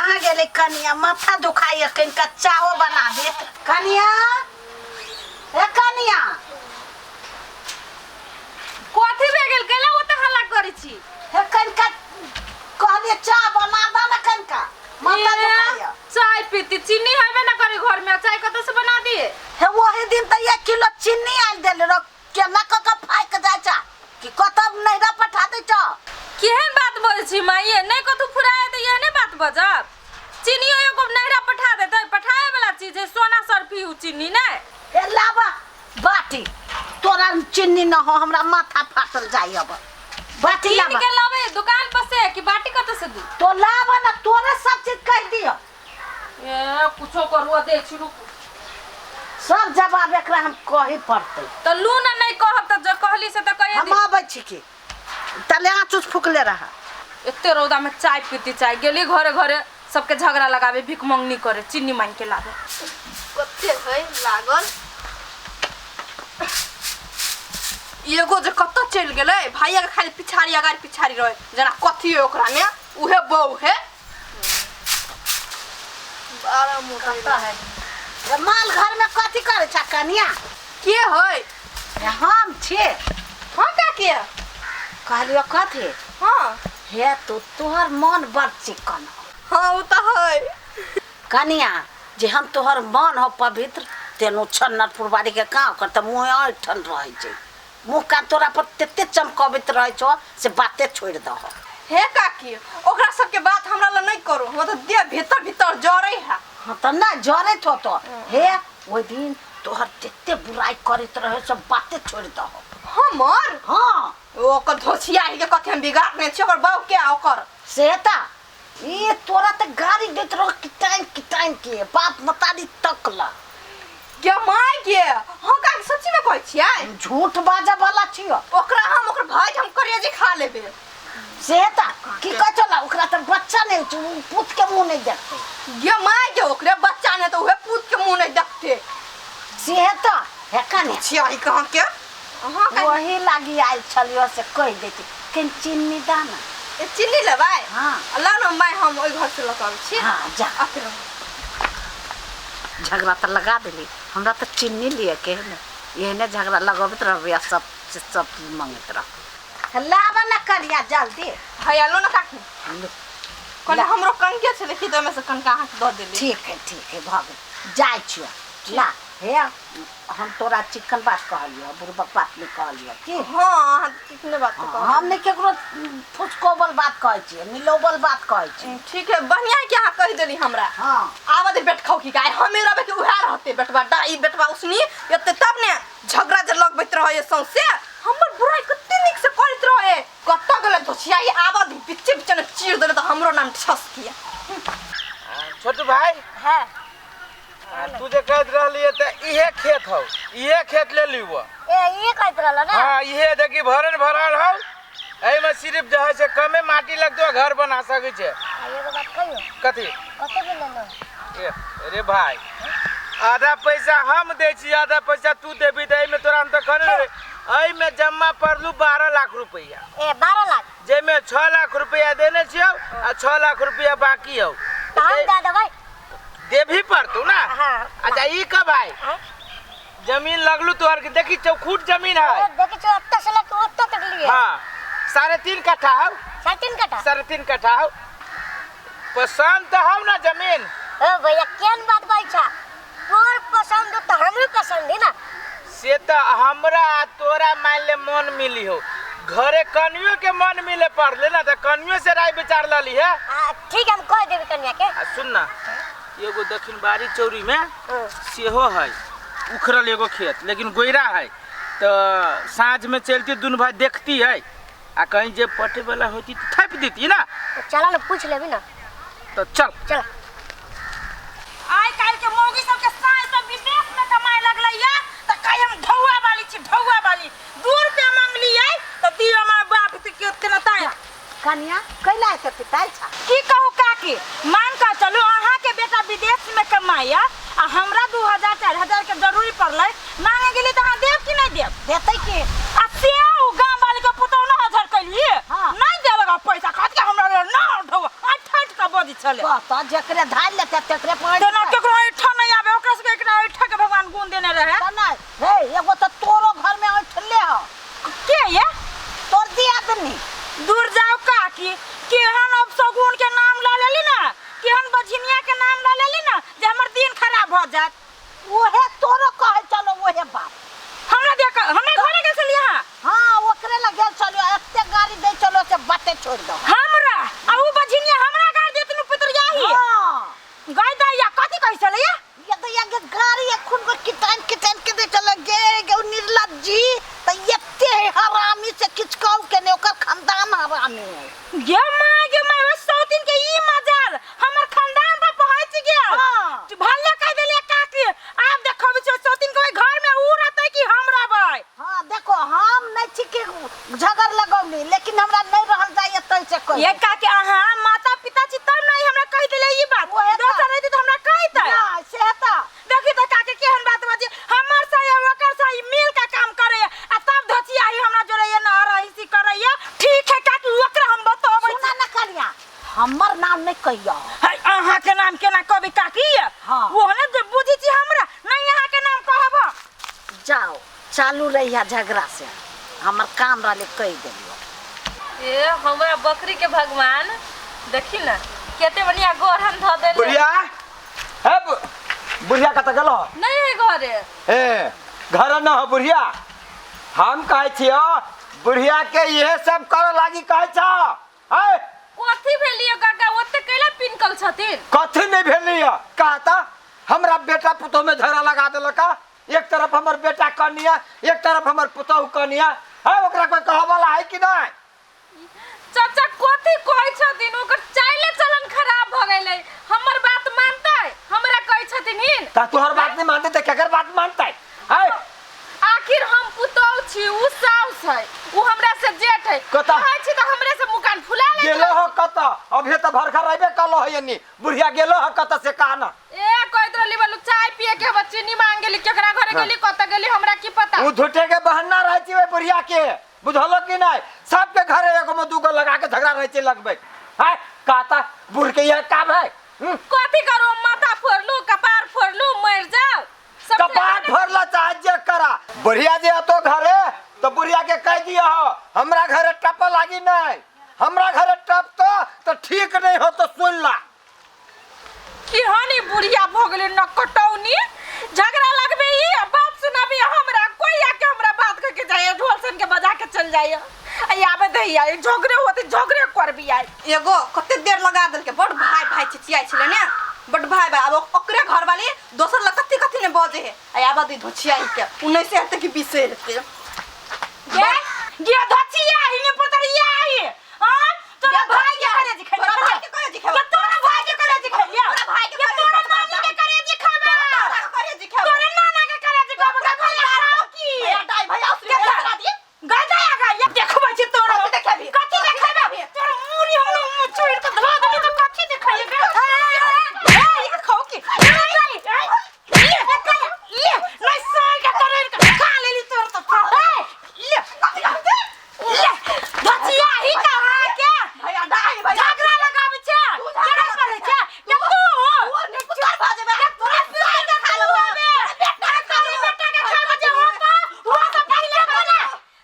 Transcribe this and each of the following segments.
कहाँ गेलै कनिया? माथा दुखाइए, कनिका चाहो बना देत। कनिया, ए कनिया। कथी भए गेल? कैला ओते हल्ला करै छी? हे, कनिका कहलिए चाह बना दे ना, कनिका माथा दुखाइए। चाय पीती, चीनी हेबे ना करे घर में, चाय कतऽ से बना दिए? हे, वही दिन तऽ 1 किलो चीनी आनि देले रह, केना कऽ कऽ फाकि जाइ छ कि कतऽ नैहरा पठा दै छ। केहन बात बजै छी माइये? नहि कतौ फुराए तऽ एहने बात बजब? चीनियो एगो नैहरा पठा देतै? पठाए वाला चीज है? सोना सरफी उ चीनी नहि। हे, लाबा बाटी, तोरा चीनी न हो, हमरा माथा फाटल जाइ। अब बाटी कीन लाबा। के लाबै दुकान पर से कि बाटी कतऽ से दी? तो लाबा ना, तोरे सब चीज कहि दियो। ए, कुछो करू, दे छी, रुकू। सब जवाब एकरा हम कही पड़तै। तऽ लू ने, नहि कहब तऽ जे कहली से तऽ कहिए हम दी। आबै छी की तले आँच उच फुकले रहा। एते रौदा में चाय पीती? चाय गेली घरे घरे सबके झगड़ा लगावे, भीख मंगनी करे, चीनी मांग के लावे। कते है लागल? एगो जे कतऽ चलि गेलै? भैया के खाली पिछाड़ी अगाड़ी पिछाड़ी रहे, जेना कथी है ओकरा में, उहे बहू है बारह मोटा। कतऽ है रे माल घर में? कथी करै छ कनिया? के है? हे, हम छियै। हाँ काकी। कहलियो कथी? हाँ। हे, तो तोहर मन बड़ चिकन हो। हाँ, ओ तऽ है। कनिया, जे हम तोहर मन हो पवित्र, तेनु छन्नर फुलबाड़ी के गाँव कर तऽ मुँह ऐठन रहै छै, मुँह कान तोरा पर तेते चमकबैत रहै छौ से बाते छोड़ि दहो। हे काकी, ओकरा सबके बात हमरा लग नहि करू, हमरा तऽ देह भीतर भीतर जरै है। हाँ तऽ नहि जरैत हो तो? हे, ओहि दिन तोहर तेते बुराइ करैत रहे, सब बाते छोड़ि दहो। हमर? हाँ। ओकर धोसिया के कथी हम बिगाड़ने छी? ओकर बाप के आ ओकर से तऽ ई तोरा तऽ गाड़ी दैत रहो किटाइन किटाइन के, बाप मतारी तक ला। के माय के! हाँ काकी, सच्ची में कहै छियै? झूठ बाजऽ वाला छियो। ओकरा हम, ओकर भाई के हम करेजी खा लेबे। से तऽ की कहै छौ ने, ओकरा तऽ बच्चा नहि छै, ओ पुत के मुँह नहि देखतै। गे माय के, ओकरे बच्चा नहि तऽ उहे पूत के मुँह नहि देखते। से तऽ हे कने छियै कहाँ के अहाँ काकी। वही लागी आयल छलियो से कहि देती, कनि चीनी दाना। ए, चीनी लेबै? हाँ। ला ने माय, हम ओहि घर से लऽ कऽ आबै छी। हाँ, जा। आते रहू। झगड़ा तऽ लगा देली, हमरा तऽ चीनी लिए के है ने, एहने झगड़ा लगबैत रहबै आ सब सब चीज मंगैत रहबै। लाबऽ ने कनिया, जल्दी। हैया लो ने काकी। लो। कहले हमरो कनके छलै कि तऽ ओहिमे से कनका अहाँके दऽ देली। ठीक है, ठीक है, भऽ गेल, जाइ छियो। ला हे, हम तोरा चिकन बात कहलियो, बुड़बक बात नहि कहलियो की? हाँ, अहाँ कितने बात तऽ कहलियै। हम नहि केकरो फुसकोबल बात कहै छियै, मिलोबल बात कहै छियै। ठीक है, बढ़िया है कि अहाँ कहि देली हमरा। हाँ। आबऽ दे बेट खाऊ की गाय, हमे रहबै कि उएह रहते बेटवा डाई बेटवा उसनी एते, तब ने झगड़ा जे लगबैत रहे सौंसे, हमर बुराई कते नीक से करैत रहे। कतऽ गेलै धोसियाई? आबऽ दे, बिच्चे बिच्चे ने चीर देले तऽ हमरो नाम ठसकिया। छोटू भाई। हाँ। तू जे कहैत रहलियै तऽ इहे खेत हौ, इहे खेत ले लियो। ए, ई कहैत रहल ना? हाँ, इहे देखी, भरन भरल हौ, एहिमे सिर्फ जे है से कमे माटी लगतो, घर बना सकै छै। आ एगो बात कहियो? कथी? कते में लेलो? ए, अरे भाई, आधा पैसा हम दै छी, आधा पैसा तू देबी, तऽ एहिमे तोरा हम तऽ कहने रहे, एहिमे जमा पड़लू 12 लाख रुपैआ। ए, 12 लाख? जाहिमे 6 लाख रुपैआ देने छियौ आ 6 लाख रुपैआ बाकी हौ। तऽ हम दऽ देबै। देबही पड़तौ ना। हाँ। अच्छा, ई कब भाई? हाँ? जमीन लगलू तोहर के, देखी, चौखूट जमीन है। देखी छो, ओतऽ से लऽ के ओतऽ तक लिए। हाँ, 3.5 कट्ठा हौ। 3.5 कट्ठा? 3.5 कट्ठा हौ। पसंद तऽ हौ ना जमीन? ओ भैया, केहन बात कहै छा? तोर पसंद हो तऽ हमरो पसंद है ना। से तऽ हमरा आ तोरा मान ले मन मिली हो, घरे कनियो के मन मिले पड़ले ना, तऽ कनियो से राय विचार लली है। आ, ठीक है, हम कह देबै कन्या के। आ सुन ना, एगो दक्षिण बारी चौरी में सेहो है उखड़ल एगो खेत, लेकिन गोइरा है, तऽ साँझ में चलती, दुनू भाई देखती है आ कहीं जे पटे वाला होती तऽ थापि देती ना। चला ना, पूछ लेबी ना। तऽ चल। चल। आइ काल्हि के मौगी सबके सास सब विदेश में कमाए लगलै या तऽ कहि हम ढौआ वाली छी, ढौआ वाली। 2 रुपया मंगलियै तऽ दियो हमर बाप के केना ताय। कनिया, कैला एते पिताइ छा? की कहू काकी, मान कऽ चलू अहाँके बेटा विदेश में कमाइया आ हमरा 2000 4000 के जरूरी पड़लै, मांगे गेली तऽ अहाँ देब कि नहि देब? देतै की? आ से उ गाम वाली के पुतौह न हजर कैलिए। हाँ। नहीं देलक पैसा, कहत के हमरा लेल न ढौआ, आ ठट के बजै छलै। कहता जकरे धार लेते तकरे पर तेना केकरो ऐठा नहीं आवे ओकरा सबके एकरा ऐठा के भगवान गुण देने रहे त नहीं हे एगो तो तोरो घर में ऐठले हो के ये तोर दियादनी दूर जाओ काकी केहन अब सगुन के नाम ल लेली ना केहन बझिनिया के नाम ल लेली ना जे हमर दिन खराब हो जात ओहे तोरो कहै चलो ओहे बात हमरा देख हमरा घरे गेल छलियै अहाँ हाँ ओकरे लग गेल चलो एते गाड़ी दे चलो से बाते छोड़ दो हमरा आ उ बझिनिया हमरा गाड़ देत नु पुतरियाही हाँ गाय दैया कथी कहै छलैया ये तो ये गाड़ी एखन को किटान किटान के दे चल गे गे निर्लज्जी त एते हरामी से किछ कहू के ने ओकर खानदान हरामी है गे माय गे माय ओइ सौतिन के ई मजाल हमर खानदान पर पहुंच गेल हाँ। भल्ले कह देलियै काकी आब देखबै छै सौतिन के ओइ घर में उ रहतै कि हम रहबै हाँ देखो हम नहीं छी कि झगड़ लगौली लेकिन हमरा नहीं रहल जाइए तै से कह ये काकी अहाँ माता पिता छी तब नहीं हमरा कह देले ई बात ओहे तऽ। दोसर रहती तऽ हमरा कहितै ना से त देखी तऽ काकी केहन बात बाजी हमर सही आ ओकर सही मिल के काम करे आ तब धचियाही हमरा जोड़े ये ना रही करैया ठीक है काकी ओकरा हम बतबै सुना न करिया हमर नाम नहीं कहियो है अहाँ के नाम केना कहबै काकी हाँ। ओहने जे बुझै छी हमरा नहीं अहाँ के नाम कहब जाओ चालू रहिया झगड़ा से हमर काम रहले कह देलियो ए हमरा बकरी के भगवान देखी ना केते बढ़िया गोरहन धऽ देले बुढ़िया हे बुढ़िया कतऽ गेलो नहीं है घरे ए घर न हो बुढ़िया हम कहै छियो बुढ़िया के इहे सब करे लागी कहै छ है कथी भेलियो काका ओते कैला पिनकल छथिन कथी नहीं भेली है कहता हमरा बेटा पुतोह में झगड़ा लगा देलक एक तरफ हमर बेटा कनिया एक तरफ हमर पुतोह कनिया है ओकरा कोई कहऽ वाला है कि नहीं चाचा कथी कहै छथिन ओकर चाइले चलन खराब भ गेलै हमर बात मानतै हमरा कहै छथिन हिन ता तोहर बात नहीं मानते त केकर बात मानते है आखिर हम पुतोह छी उ साउस है उ हमरा से जेठ है कतऽ? कहै छी तऽ हमरे से मुकान फुला ले गेलो हो कत अभी त भरखा रहबे कलो है यनी बुढ़िया गेलो हो कत से कहना ए कहैत रहली बोलू चाय पिए के बच्ची चीनी मांग गेली केकरा घरे गेली कतऽ गेली हमरा की पता उ झूठे के बहाना रहै छै ओहि बुढ़िया के बुझलो कि नहीं सबके घरे एगो में दूगो लगा के झगड़ा रहै छै लगबै है कहता बूढ़ के यह काम है कथी करू माथा फोड़लू कपार फोड़लू मरि जाओ सब कपार फोड़ला चाहे जे करा बुढ़िया जे अतो घरे तो बुढ़िया के कह दिया हो हमरा घरे टप लागी नहीं हमरा घरे टप तो ठीक नहीं हो तो सुन ला केहन ई बुढ़िया भऽ गेलै न कटौनी झगड़ा लगबे ई आ बात सुनाबे हमरा कोई आके हमरा बात कह के जाइए ढोल सन के बजा के चल जाइए आ आबे दैया ई झगड़े होते झगड़े करबी आइ एगो कते देर लगा देलकै बड भाई भाई चिचियाइ छलै ने बड भाई भाई आब ओकरे घरवाली दोसर लग कथी कथी ने बजे है आ आबऽ दी धोछियाइ के 19 हेतै कि 20 हेतै गे गे धचिया ही ने पतरिया ही हां तोरा भाई के करे जी तोरा भाई के करे जी खेबै। तोरा भाई के करे जी खेलिया तोरा भाई के ये करे तोरा जी नानी के करे जी खाबे तोरा करे जी खेबै। तोरा नाना के करे जी खाबे तोरा खाओ की भैया डाइ भैया उसने भैया दिए गदाया गा ये देखबै छी तोरा कथी देखेबही? कथी देखेबे तोरा मुरी हम मुंह छोड़ के धो देली तो कथी देखेबे ए ये खाओ की ले ले नहीं साल के करे खा लेली तोर तो खा ले ले धचिया ही कहा के भैया डाइ भैया झगड़ा लगाबै छै तू झगड़ा झगड़ा करै छै या तू तू ने पुतर भाजेबे तोरा तोरा के खा लेबे बेटा के खा बेटा के खाबे जे हो तो वो तो पहिले बना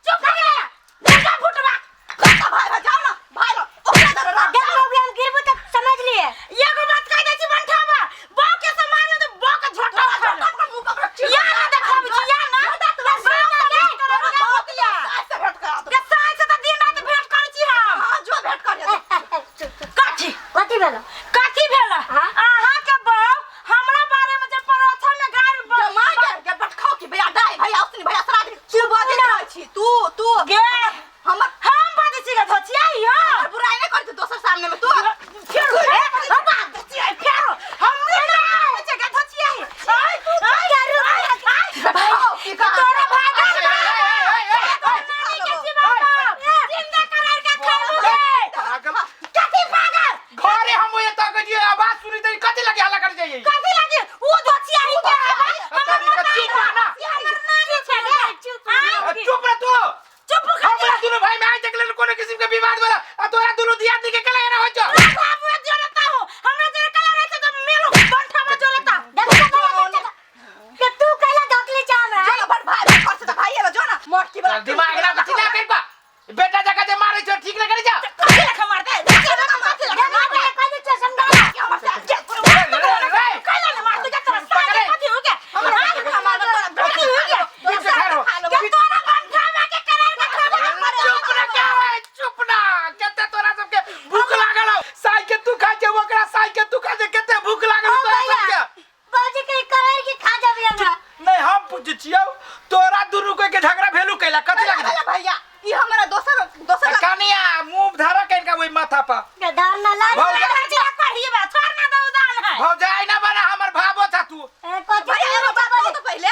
चुप हो गया बेटा फुटवा कत्ता भाई भाई जाओ ना भाई लो ओकरा दर राख जब लोग हम गिरबू तब समझ लिए एगो बात कह दै छी बंठावा बा के समान तो बा के झोटा खा ले। अपना मुंह पकड़ या ना देखाबै छी या ना तोरा बाप से भेंट करा के साँझ से तऽ दिन रात भेंट करै छी हम हां जो भेंट कर कथी कथी भेलो कथी भेल हाँ? अहाँ के बहू हमरा बारे में जे परोठा में गार जमा के के बटखाओ की भैया डाइ भैया उसने भैया सरा दिन तू बजे रहै छी तू तू गे हमर हम बाजै छी गे धोचिया हो हमर बुराई नहीं करती दोसर सामने में तू फेर हम बात धोचिया फेर हमरे ना छै गे धोचिया आय आय बटखाओ की कहा तोरा भाई जिंदा करार के खाबू गे पागल कथी पागल घरे हम ओए तक जे आवाज सुनी तई भौजाई ना बना हमर भाबो था तू। ए, कथी भैया एगो बात कहू तो पहिले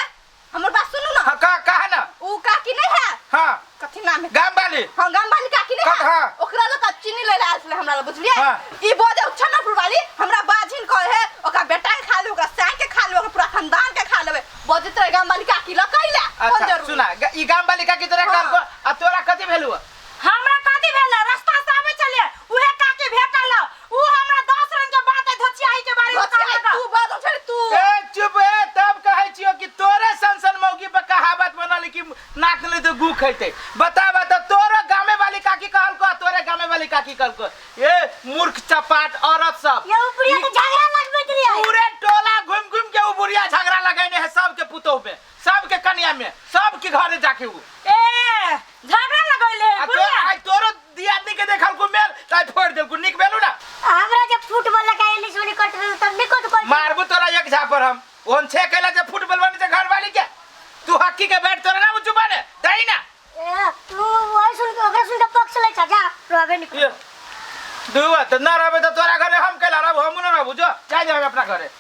हमर बात सुनू ना। हाँ कह कह ना। ऊ काकी नहीं है। हाँ कथी नाम है? गाम वाली। हाँ गाम वाली काकी नहीं है। हाँ। ओकरा लग चीनी ले आयल छलै हमरा लग बुझलियै। हाँ। ई बोझ छन्नपुर वाली हमरा बाझिन कहे है ओकरा बेटा के खा लेबै ओकरा साँय के खा लेबै ओकरा पूरा खानदान के खा लेबै बजैत रहे गाम वाली काकी लग कैला कोन अच्छा जरूरी? सुना ई गाम वाली काकी तोरा हाँ। कहलको आ तोरा कथी भेलु? हमरा कथी भेल? रास्ता से आबै छलियै उहे काकी भेटल उ हमरा 10 रंग के बात है धोचियाही के बारे में धोचियाही, कहलक। तू बाजल छली तू। ए चुप ए तब कहै छियो कि तोरे सन सन मौगी पर कहावत बनल कि नाक ले तो गू खैते। बता बता तोरो गामे वाली काकी कहलको आ तोरे गामे वाली काकी कहलको। ए मूर्ख चपाट औरत सब ये उ बुढ़िया के झगड़ा लगबैत रहियै। पूरे टोला घूम घूम के उ बुढ़िया झगड़ा लगैने है सबके पुतोह में सबके कन्या में सबके घरे जाके उ ए झगड़ा लगैले आ तो बुढ़िया। आई तोरो दियादनी के देखल को मेल ताई फोड़ देलको निक भेलु ना। हमरा जे फुटबॉल लगाएली सोनी कट तब नहीं कट कोई। मारबू तोरा एक झापर हम ओहन छे कैला जे फुटबॉल बनी जे घर वाली के तू हॉकी के बैट तोरा ना ऊंचू बने दही ना। ए, तू वही सुन के ओकरा सुन के पक्ष ले छ जा रहबे नहीं। ये दुआ त ना रहबे त तोरा घरे हम कैला रहबू हम ना रहबू जो जा जा अपना घरे।